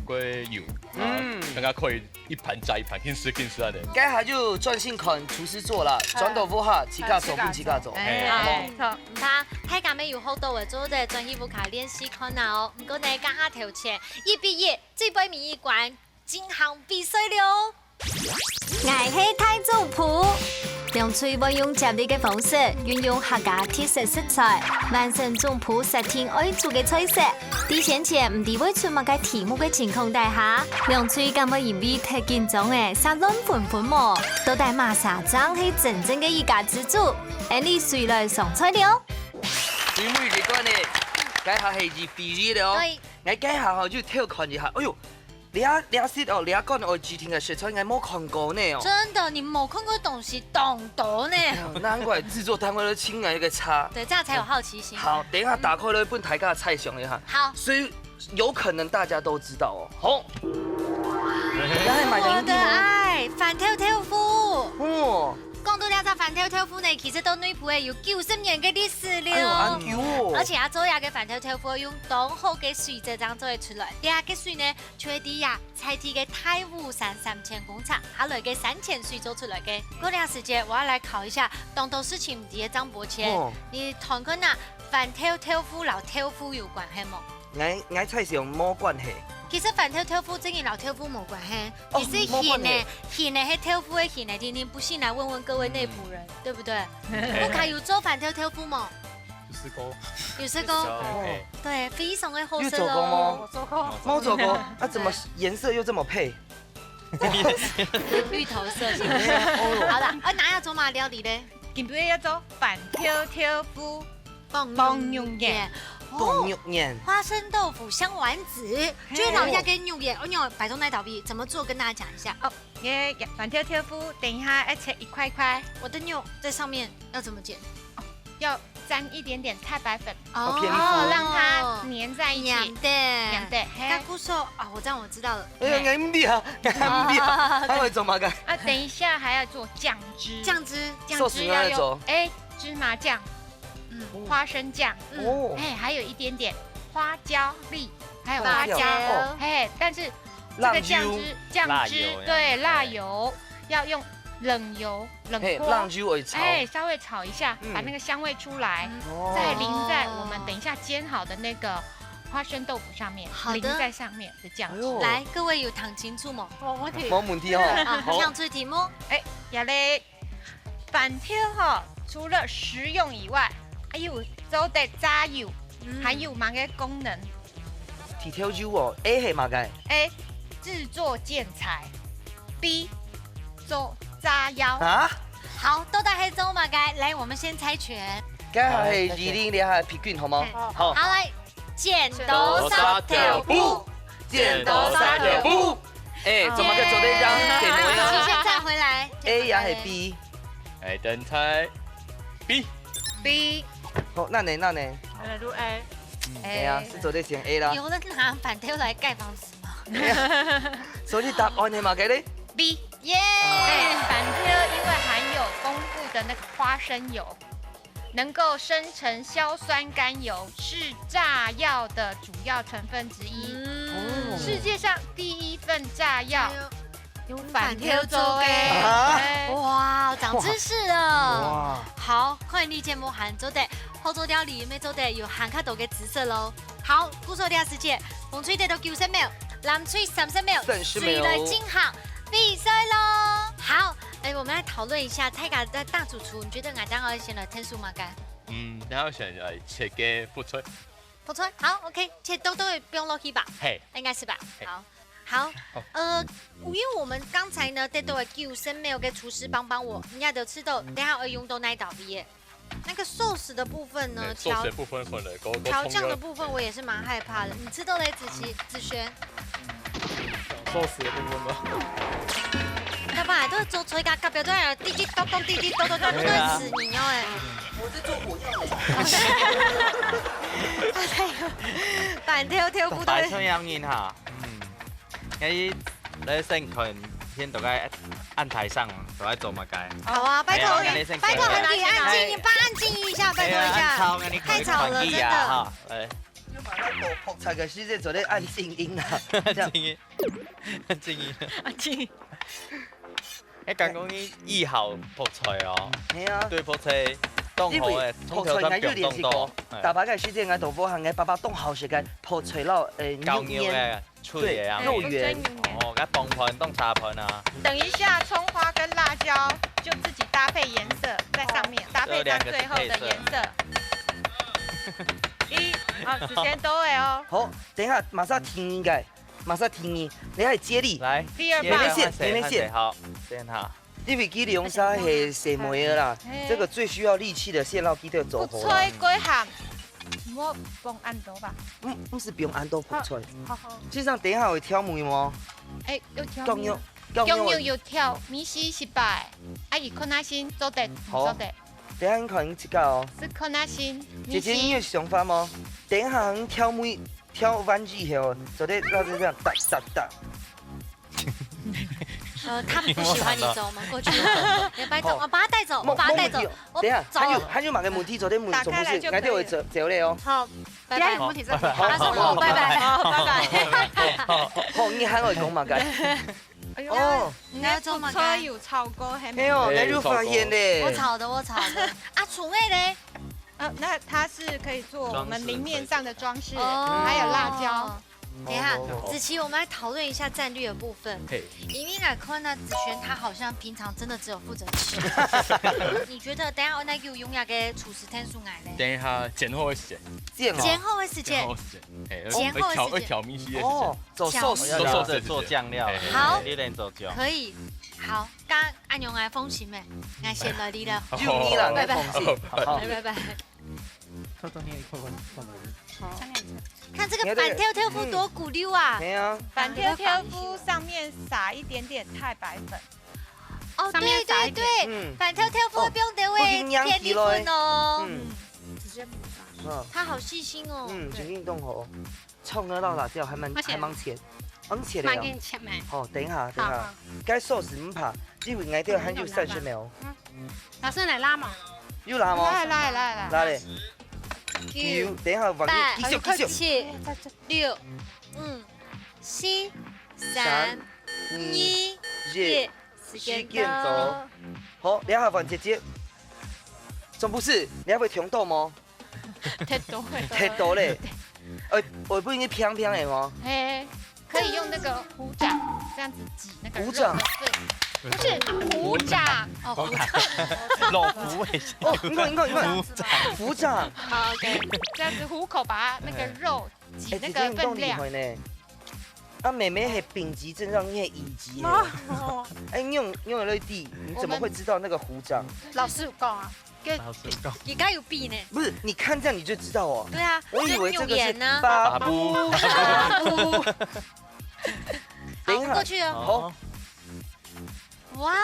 个油啊，嗯。刚刚可以 一盘加一盘，紧食紧食啊的。該下就專心看廚師做啦，好。轉到屋下，自家做，好，分自家做。哎，好無？好，毋怕，大家乜有學到个，做得轉去屋下練習看啊哦。毋過呢，這下頭前，一比一，最尾尾一關，進行比賽了哦。𠊎係大總鋪。兩隊會用接力个方式，運用客家特色食材，完成總鋪設定愛煮个菜色。 在先前毋知會出麼个題目个情況底下，兩隊敢會因為忒緊張而煞亂紛紛無？到底麼儕正係真正个一家之主？𫣆俚隨來上菜了。最尾一關呢，該下係一比一了哦。對。𠊎該下吼就偷看一下，哎喲，這，這色哦，這款哦，指定个色彩𠊎無看過呢哦。真的，你沒看過的東西當多呢。哎喲，難怪製作單位都請𠊎一個叉。對，這樣才有好奇心。好，等一下打開來分大家猜想一下。好。所以 有可能大家都知道哦。好。我的愛，番豆豆腐。哦。講到這隻番豆豆腐呢，其實到內埔欸有九十年个歷史了。哎喲，恁久哦。而且啊，做這个番豆豆腐用當好个水質正做得出來。這个水呢，就係在呀，在地个大武山三千工廠下來个山泉水做出來个。過段時間，𠊎愛來考一下，當多事情毋知个張伯謙，哦。你看看啊，番豆豆腐摎豆腐有關係無？ 𠊎，𠊎猜想無關係。其實番豆豆腐正經摎豆腐無關係，哦，佢係形个，無關係。形个係豆腐个形个，定定不信來問問各位內埔人，嗯。對不對？嗯。屋下有做番豆豆腐無？有試過。有試過？有試過，哦。嘿。對，非常个好食哦。有做過嗎？我做過。無做過，啊，怎麼顏色又這麼配？ 綠頭色，是不是？好啦，啊，拿來做麼个料理呢？今晡日愛做番豆豆腐，放肉圓。放肉圓。哦，放肉圓。花生豆腐香丸子，嘿。就係摎這个肉圓，哦，你有擺到哪道皮，怎麼做？跟大家講一下。哦，這番豆豆腐，等一下愛切一塊塊。我的肉在上面要怎麼剪？哦，要 沾一點點太白粉，哦，哦，讓它黏在一起。黏的。黏的，嘿。該故所，啊，我這樣我知道了。哎呀，嘿。𠊎毋知啊，𠊎毋知啊，哦。佢會做麼个？啊，等一下還要做醬汁。醬汁。醬汁要用，壽司要做。哎，芝麻醬，嗯。花生醬，嗯。哦。哎，還有一點點花椒粒，還有花椒。花椒。哦。哎，但是這個醬汁，辣油。醬汁，辣油呀。對，辣油，要用冷油，冷鍋。嘿，辣油會炒。哎，稍微炒一下，嗯。把那個香味出來。 哦。再淋在我們等一下煎好的那個花生豆腐上面，好的。淋在上面的醬汁。哎喲。來，各位有聽清楚無？無問題。無問題哦。啊，好。請出題目。哎，這个番豆吼，除了食用以外，還有做得榨油，還有麼个功能？剃頭油哦，A係麼个？A，製作建材。B，做炸藥。啊？好，到底係做麼个？來，我們先猜拳。該下係二零，這下係平均，好無？好。好，來，剪刀石頭布，剪刀石頭布。哎，做麼个做得這樣？好，現在回來。 A也係B。哎，等猜 B。 B，好，那呢那呢？呃，如 A。哎呀，係做得選 A啦。有人拿粄條來蓋房子嗎？所以答案係麼个咧？ B。 耶！粄條因為含有豐富的那個花生油，能夠生成硝酸甘油，是炸藥的主要成分之一。嗯，世界上第一份炸藥用粄條做的。啊哎哇，長知識了。哇，好，看你節目還做得，好做料理乜做得有還較多个知識咯。好，故所這時間，紅隊得到九十秒，藍隊三十秒，三十秒誰來進行比賽咯？好，哎，我們來討論一下，大家的大主廚，你覺得𠊎等下先來添手麼个？嗯，然後選呃切个覆菜。不錯，好，OK，切多多的不用落去吧？嘿，應該是吧？嘿好，好，呃，因為我們剛才呢，得到了九十秒个廚師幫幫我，你也都知道，等下要用到哪一道菜耶。那個壽司的部分呢，壽司部分分了，調醬的部分我也是蠻害怕的。你知道嘞，子琪、子璇，壽司的部分嗎？要不然都是做菜个，隔壁都在滴滴答答、滴滴答答，全部都是屎泥哦哎。我在做火藥。粄條條布都擺出樣人哈，嗯，你你先看，先大概安排上，都在做麼个？好啊，拜託哎呀你先拜託，看很安靜，安靜，你幫安靜一下，拜託一下。哎呀，吵，你太吵了，真的。啊哈，哎，就把那个泡菜个时间做得按静音啊，这样。静音，静音。啊，这哎，刚刚你意好覆菜哦，系啊，對覆菜當好誒，因為泡菜應該有練習過，打牌个時間，我同我行个爸爸當好食个泡菜咯，誒，高牛肉，牛誒，脆誒啊，肉圓。哦，該崩盤當茶盤啊，等一下，蔥花跟辣椒就自己搭配顏色在上面，搭配它最後的顏色。一，好，時間到了哦。好，等一下馬上停一个，馬上停一，你還接力，來，第二棒你們先，你們先，好，先哈，因為佢兩儕係細妹仔啦，這個最需要力氣的線路佢都做好了。覆菜過鹹，莫放恁多吧。嗯，毋係放恁多覆菜。好好。事實上，等一下會調味無？哎，有調味。醬油，醬油有調，味緒失敗，啊，佢可能先做得，好做得，等一下你看你自家哦。係可能先。姐姐，你有想法嗎？等一下你調味調完以後，做得讓這樣噠噠噠。呃，他不喜歡你走嗎？過去，你拜託，我把他帶走，我把他帶走，我等一下還有走。還有麼个問題做得問，打開來就可以了總不是，那就會走走了哦。好，拜拜。第二个問題是什么？好，好，拜拜。好，拜拜。好，你還會講麼个？哎呦，哦，你要做麼个？覆菜有炒過，還嘿哦，那就發現咧。我炒的，我炒的。啊，廚藝嘞？呃，那它是可以做我們淋麵上的裝飾，哦還有辣椒。等一下，子琪，我們來討論一下戰略的部分。嘿，因為來看呢，子璇他好像平常真的只有負責吃。你覺得等一下我來有用那個廚師天數來嘞？等一下煎好个時間，這樣哦。煎好的時間煎好，个時間，哎，煎好个時間會調會調味緒个時間。哦，做壽司做壽司的。做醬料，哎好你練做醬。可以。好，剛剛阿牛來封信沒？來先來你了，有你啦，拜拜你放心。好拜，拜拜。偷偷捏一块块放在我的。看這個粄條條布多鼓溜啊！哎呀，粄條條布上面撒一點點太白粉，哦，上面撒一點對對對，嗯，粄條條布不用得喂，哦天地粉哦。嗯，直接抹上。嗯他好細心哦。嗯，真正當好，蔥啊、辣椒還蠻而且還蠻切，蠻切的哦。蛮给你切没？好，等一下，等一下好好，該壽司毋怕，因為𠊎兜還有三十秒。老師來拉嘛。有拉嗎？來來來來，拉咧。九九，等一下，往八繼續繼續。七六五四三三二二一，一，時間時間到到。好，等一下換姐姐。總不是，你還會聽到嗎？忒多了。忒多咧。呃，我不應該平平的嗎？嘿，可以用那個虎掌這樣子擠那個肉的虎掌碎。不是，虎掌。哦，虎掌。老虎尾。哦，你看，你看，你看，虎掌。虎掌。好，OK，这样子虎口把它那个肉挤那个分量。哎，这个运动厉害呢。啊，妹妹还丙级证照，你还乙级呢。哦。哎，你用，你用了一滴，你怎么会知道那个虎掌？老师有讲啊，跟老师讲。你刚有比呢。不是，你看这样你就知道哦。对啊，我以为这个是就用眼啊。巴布。巴布。巴布。等一下。好，过去哦。好。哇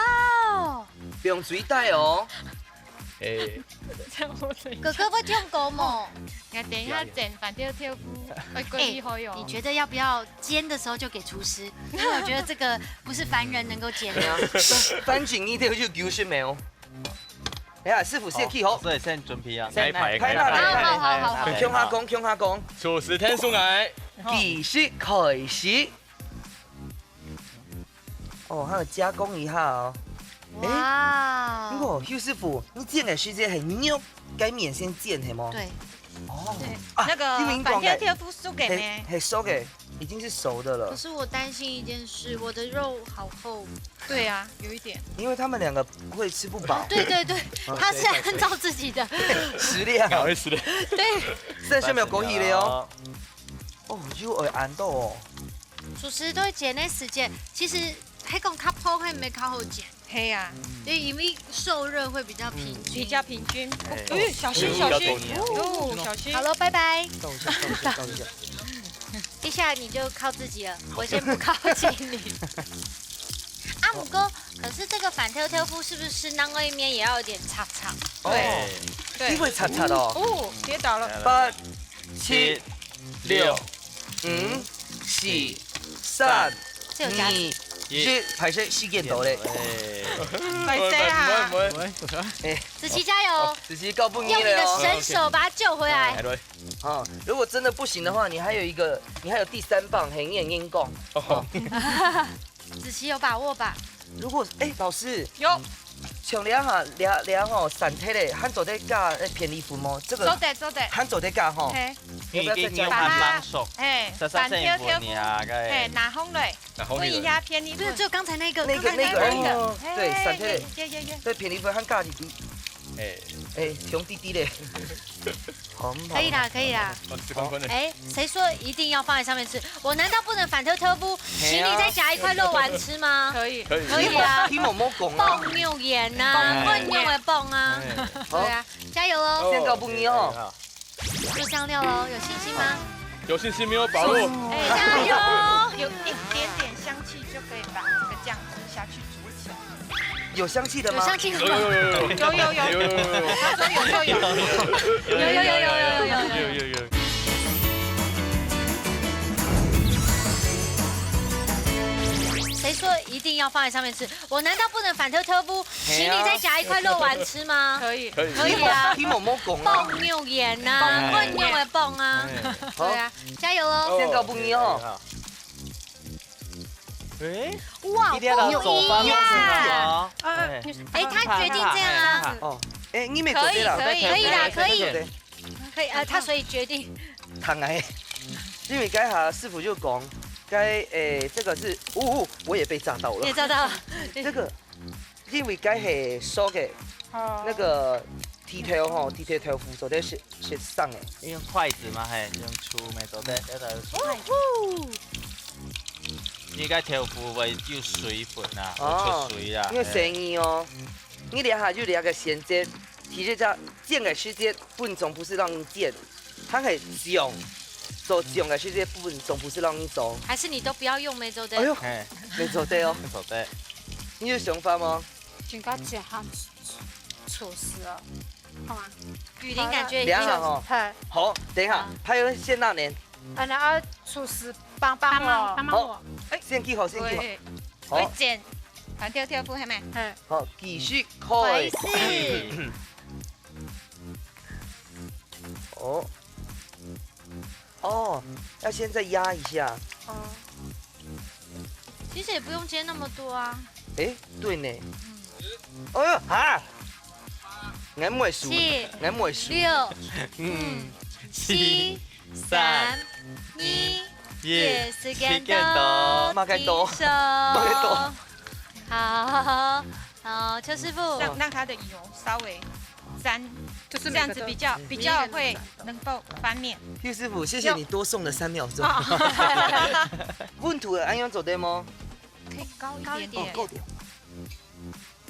哦！不用水袋哦。哎，这样我等一下。哥哥会唱歌吗？我等一下整反跳跳舞，会够厉害哦。哎，你觉得要不要煎的时候就给厨师？因为我觉得这个不是凡人能够煎的。翻紧一点就九十秒。哎呀，师傅先去好。所以先准备啊，先来，开始，开始。好，好，好，好。共下讲，共下讲。厨师听送来。计时开始。 哦，还有加工一下哦。哇。哎，不过邱师傅，你煎个时间很牛，该面先煎系吗？对。哦，对，啊，那个因为你讲个反跳跳舞熟个咩？很，很熟个，已经是熟的了。可是我担心一件事，我的肉好厚。对啊，有一点。因为他们两个会吃不饱。对对对，哦，他是按照自己的。食量。不好意思的。对。这是没有枸杞的哦。哦，又会ăn到哦。 厨师都会煎个时间，其实还讲较薄，还没较好煎。嘿呀，就因为受热会比较平均。比较平均。哎，哎，小心，小心。哦，小心。好了，拜拜。倒一下，倒一下，倒一下。接下来你就靠自己了，我先不靠近你。啊，不过，可是这个反跳跳舞是不是那个一面也要有点叉叉？哦，对。因为叉叉的哦。哦，跌倒了。八、七、六、五、四、三、这有加二、一，歹势，时间到了。哎。歹势啊。不会，不会，不会。哎，子琪加油，子琪交分你了哦。用你的神手把他救回来。哎，对。哦，如果真的不行的话，你还有一个，你还有第三棒，嘿，你很硬讲。哦。哦。 子琪有把握吧？如果，哎，老师，有。像你啊哈，你啊，你啊吼，散忒咧，還做得加，哎，片栗粉無？這個做得，做得。還做得加吼。嘿。要不要再加一點？已經用還蠻熟。哎，稍稍再一步，你啊，該。嘿，拿紅來，拿紅來。問一下片栗粉。對，只有剛才那個，那個，剛才那個而已。那個。哦，對，嘿，散忒咧。耶，耶，耶。對，片栗粉還加一滴。哎。哎，香滴滴咧。 好，可以啦，可以啦。哦，十公分的。哎，谁说一定要放在上面吃？我难道不能反跳跳舞，嘿啊。请你再夹一块肉丸吃吗？可以。可以。可以啊。你莫，你莫，莫讲啊。放牛眼呐，哎。放牛的放啊。哎。对啊，加油哦。先交分你哦。做香料哦，有信心吗？有信心，没有把握。哎，加油。有一点点香气就可以把这个酱汁下去煮起来。 有香气的吗？有香气的吗？有，有，有，有，有。有，有，有，有。有，有，有，有，有，有，有。有，有，有，有，有。有，有，有，有。谁说一定要放在上面吃？我难道不能反跳跳舞，请你再夹一块肉丸吃吗？可以。可以。可以啊。你莫，莫讲啊。放牛眼呐，哎。放牛的放啊。哎。对啊，加油哦。先交分你哦。哎。 哎，哇，一定要到左方不一样。哦。哎。哎，他决定这样啊。哦，哎，你没做对啦。可以，可以。可以啦，可以。可以，呃，他所以决定。糖哎，因为刚才师傅就讲，该，哎，这个是，哦，哦，我也被炸到了。也炸到了。这个，因为该系熟个，哦。那个剃头吼，剃头豆腐做得是 是生个。用筷子嘛，嘿，用手没做得，这个手。哦吼。你个豆腐会有水分啊，哦，会出水啊，因为生意哦。嘿。你这下就这个选择，其实这煎个时间分钟不是让你煎，它很香，做香个时间分钟不是让你做。还是你都不要用没做得？哎呦，嘿。没做得哦。没做得。你有想法吗？真个是很出事哦。 好啊。雨林感觉已经有，好了。等一下哈。嘿。好，等一下，好。还有人先那年。啊，然后厨师帮帮我。帮忙，帮忙我。好，哎，先记好，先记好。对。好。会剪，反跳跳舞，系咪？嘿。好，继续开。开始。哦。 哦，要先再压一下。哦。其实也不用煎那么多啊。诶，对呢。嗯。哎呦，哈！俺没数，七，俺没数。六，嗯，七，三，二，一，时间到，时间到。嘛该多，停手。嘛该多。好，好，邱師傅。让，让它的油稍微沾，就是每个都，这样子比较，比较会能够翻面。邱师傅，谢谢你多送了三秒钟。哦。温度要恁樣做得吗？可以高一点点。哦，高点。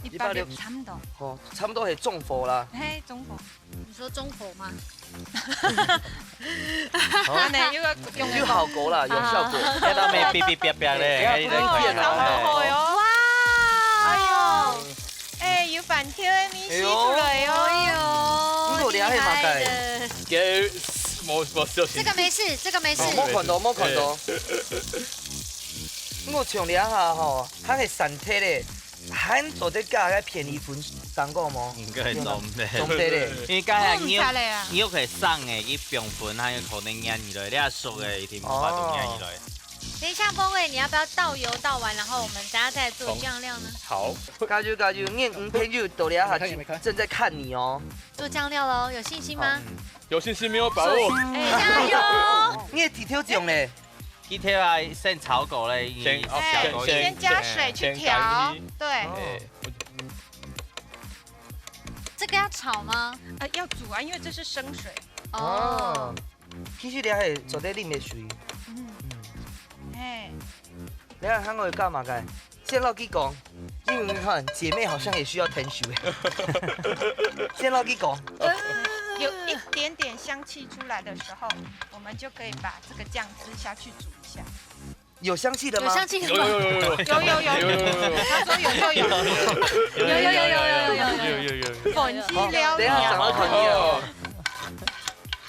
一百六，差不多。哦，差不多係中火啦。嘿，中火。你说中火吗？好。恁呢又要用得到。有效果啦，有效果。看到没？哔哔哔哔咧，对，哎，你在看。不要变哦。好好哦。哇！哎呦，哎，有番茄的味緒出来哦。哎呦，不过你还蛮厉害的。给，我，我小心。这个没事，这个没事。哦，莫看到，莫看到。哎。不过像你下吼，它个散忒咧， 還做得加个便宜粉上過無？应该做毋得。做毋得咧。因为刚才你，我毋知咧啊。你又可以上诶，去放粉，它有可能黏起来，你要熟诶，一定无法度黏起来。哦。等一下，波味，你要不要倒油倒完，然后我们等下再做酱料呢？好。加油加油，你女朋友到了下去，正在看你哦。做酱料喽，有信心吗？嗯。有信心没有把握？哎，加油！你个底条酱咧？ 一条啊，先炒过咧，先，哦，哎，先，先加水去调，先，先加进去。对。哎，我这个要炒吗？呃，要煮啊，因为这是生水。哦。哦。其实你还做得啉个水。嗯。哎。你看，还会干嘛个？先落去讲，因为你看，姐妹好像也需要添水。先落去讲。有一点点香气出来的时候，我们就可以把这个酱汁下去煮一下。 有香气的吗？有香气的吗？有，有，有，有，有。有，有，有，有。有，有，有，有，有，有，有。有，有，有，有，有。粉丝撩你啊。好，等一下，掌握口音啊。哦。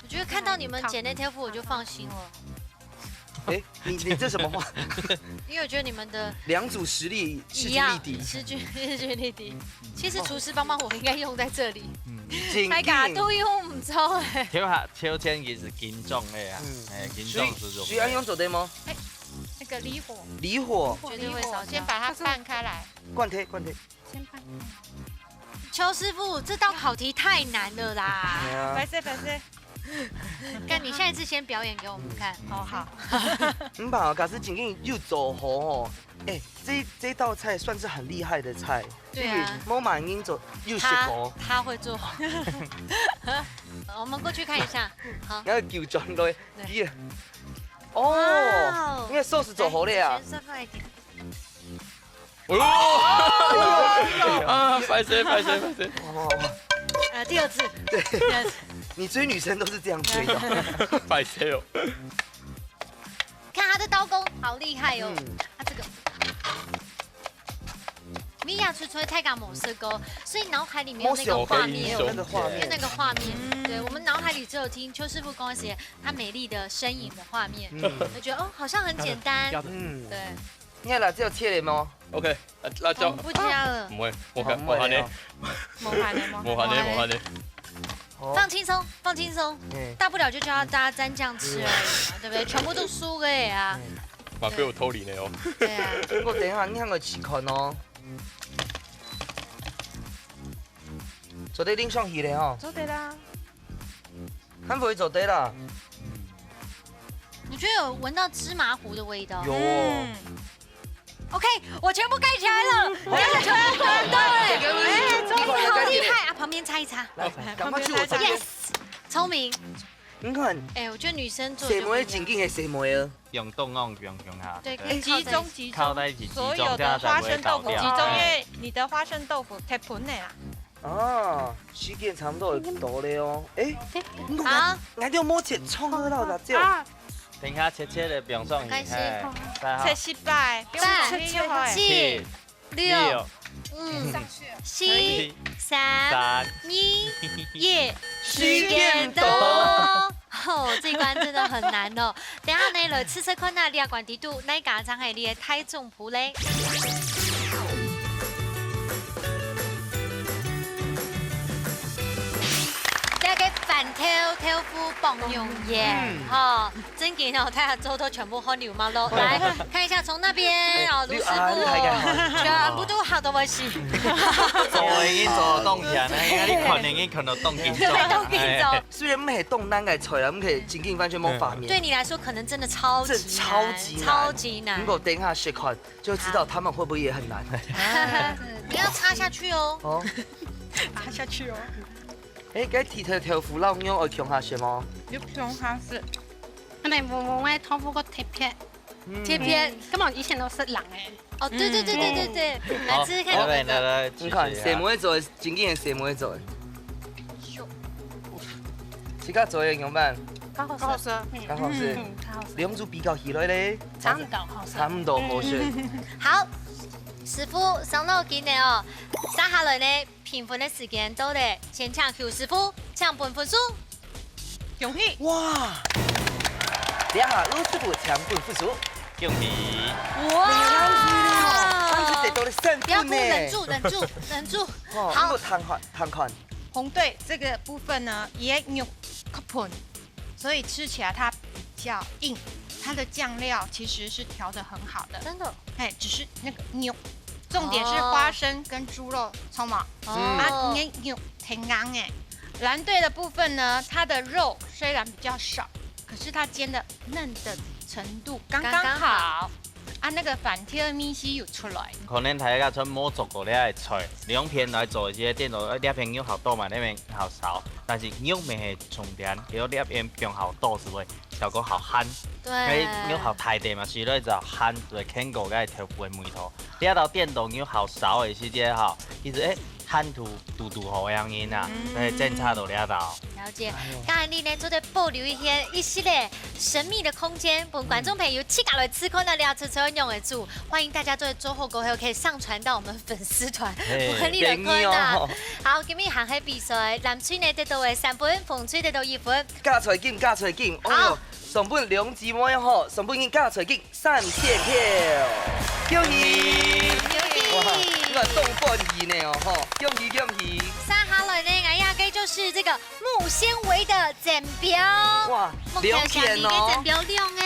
我觉得看到你们剪那条幅，我就放心了。哎，你，你这什么话？因为我觉得你们的两组实力势均力敌。一样，势均，势均力敌。其实厨师帮帮火应该用在这里。嗯。大家都用不着哎。挑下，挑战其实紧张的啊，嗯。哎，紧张是有。所以要用做得吗？哎， 那个离火。离火。绝对会烧焦。先把它拌开来。灌忒，灌忒。先拌开。邱师傅，这道考题太难了啦。哎呀。不是，不是。看，你下一次先表演给我们看。哦，好。你把假使今天又走火哦，哎，这，这道菜算是很厉害的菜。对啊。因为我蛮应走，又是火。他，他会做。我们过去看一下。好。然后九转来，对。耶。 哦，哇哦。你看寿司做好了啊。哎，先算快一点。哦哟！啊，歹势，歹势，歹势。哦。呃，第二次。对。第二次。你追女生都是这样追的。歹势哦。看他的刀工，好厉害哦。嗯。他这个 米亞出出太感模式歌，所以脑海里面有那个画面，没有那个画面。就那个画面，嗯。对，我们脑海里只有听邱师傅讲一些她美丽的身影的画面，嗯。就觉得，哦，好像很简单。嗯。对。你看辣椒切了吗？OK，辣椒。我们不加了。不会，我看，好，我看呢。没有。没看呢，没看呢。没看呢，没看呢。好。放轻松，放轻松，嗯。大不了就叫大家沾酱吃而已嘛，对不对？全部都输个啊。嗯。嘛被我偷懶了哦。对啊。不过等一下，你看我试看哦。做得淋上去了哦。做得啦。看不会做得啦。我觉得有闻到芝麻糊的味道。有哦。嗯。OK，我全部盖起来了，我要全部盖到哎，哎，你好厉害啊！旁边擦一擦。来，赶快去我这边。Yes，聪明。你看，哎，我觉得女生做就不一样。細妹正經係細妹啊。用凍用用用下，对，对。可以集中集中，靠在一起，所有的花生豆腐集中，因为你的花生豆腐太盆的啦。哦，時間差不多到了哦。哎，你看，好。俺就摸切蔥和辣椒。啊。等一下切切的，不用送你，没关系。嘿，再好。切失敗，不用送你就好哎。七、六、六、五、四、三、三、二、一，时间到。哦，这一关真的很难哦。等一下呢，来试试看啊，你个关底肚，哪一家常系你个大众 好嘞。這个番豆豆腐爆肉圓，嗯。哈，正經哦，大家做到全部汗流脈落。來，看一下從那邊哦，哎，盧師傅哦，你啊，你還敢看？全部都好到不行。做已經做到當甜了，你看你已經看到當緊張。對，當緊張。哎。雖然毋係當難个菜啦，毋係正經完全無畫面。對你來說，可能真的超級難，這超級難。超級難。如果等一下試看，就知道他們會不會也很難。啊。你要插下去哦。哦。插下去哦。 誒，該剃頭豆腐摎肉愛共下食無？有共下食。恁樣黃黃个豆腐較特別。嗯。特別。嗯，根本以前都食冷个。哦，對對對對對對，嗯。來吃吃看。好，來，來，來，你看，試試啊。細妹做个，正經个細妹做个。咻。自家做个樣般？較好食。較好食。嗯。較好食。嗯，較好食。兩組比較起來咧，差毋多好食。差毋多好食。嗯。好，師傅，上到緊个哦，接下來呢， 評分个時間到咧，先請邱師傅，請分分數。恭喜！哇！這下邱師傅請分分數。恭喜！哇！恭喜你哦，恭喜得到了三分呢。不要哭，忍住，忍住，忍住。哦，好。如果看看，看看。紅隊這個部分呢，也有coupon，所以吃起來它比較硬，它的醬料其實是調得很好的。真的。哎，只是那個肉，重點是花生跟豬肉，哦。蔥嘛。哦。啊，你肉很硬哎。藍隊的部分呢，它的肉雖然比較少，可是它煎的嫩的程度剛剛好。剛剛好。啊，那個煥甜个味緒有出來。可能大家全無做過這个菜，兩片來做一个，顛倒這片肉較多嘛，這片較少，但是肉乜係重點，要這片放較多，係會 效果較鮮。對。該肉較大塊嘛，食落就較鮮，就會牽過該豆腐个味道。這道顛倒肉較少个時節吼，其實，誒，鮮度堵堵好个樣仔啊，嗯。所以正差到這道。了解。哎呦。當然，你呢，做得保留一些，一息仔神秘的空間，分觀眾朋友自家來試看啊，這出菜仰仔煮。歡迎大家做得做好過後，可以上傳到我們粉絲團，嘿，分你來看啊。建議哦。好，今日還係比賽，藍隊呢得到个三分，紅隊得到一分。 加菜金，加菜金，好。哎喲，送分兩姊妹吼，送分你加菜金三千票，恭喜！恭喜！哇，我當歡喜呢哦吼，恭喜恭喜！接下來呢，哎呀，這就是這個木纖維的煎標。哇，目前兩片哦。小弟的煎標量呢，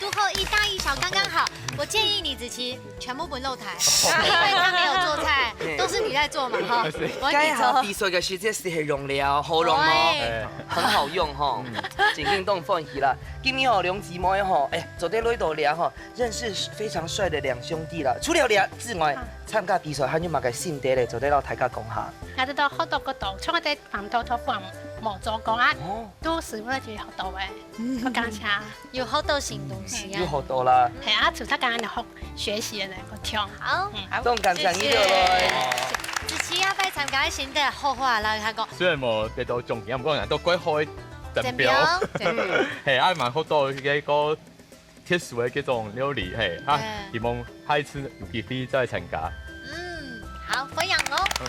如何一大一小剛剛好。我建議你，子琪， 全部分老弟，因為他沒有做菜，嘿。都是你在做嘛，哈。是。該下比賽个時節係很容易哦，好用哦，對。很好用吼，嗯。正經當歡喜啦。今日吼，兩姊妹吼，誒，做得來到這吼，認識非常帥的兩兄弟啦。除了這之外，啊。參加比賽還有麼个心得咧？做得摎大家講下。𠊎得到好多个動作，像𠊎在飯堂頭放無做過啊，哦。都係𠊎覺得好多誒。 嗯。好感謝。有好多新東西啊。有好多啦。係啊，除了剛剛的學，學習的那個聽。好。嗯。好，當感謝你落來。謝謝。子琪啊，拜參加个心得，好好啊，摎佢講。雖然無得到獎金，毋過都蓋好个煎標。煎標，對。係，啊，蠻好多一個特殊的這種料理，係，啊，對。希望下一次有機會再參加。嗯，好，歡迎哦。嗯。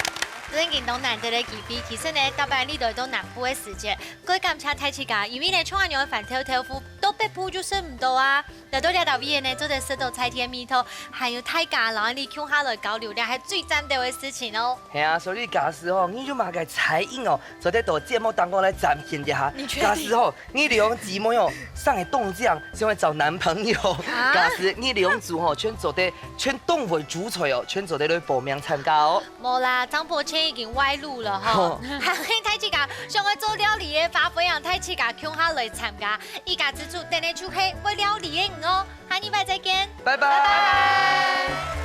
真經當難得个機會，其實呢，逐擺你來到南部个時節， 過感謝大自家，因為呢，像恁樣个煥甜个豆腐，到北部就食毋到啊。來到這搭位呢，做得食到在地个味道，還有大家摎你共下來交流，這係最讚个事情哦。係啊，所以假使吼，你有麼个才藝哦，做得到節目當中來展現一下。你確定？假使吼，你兩姊妹哦，生个當靚，想愛找男朋友，啊？假使你兩組吼，全做得，全當會煮菜哦，全做得來報名參加哦。 無啦，張伯謙已經外露了吼。吼。還有大自家想愛做料理个話，歡迎大自家共下來參加。一家之煮，等下就係會料理个你哦。下禮拜再見。拜拜。拜拜。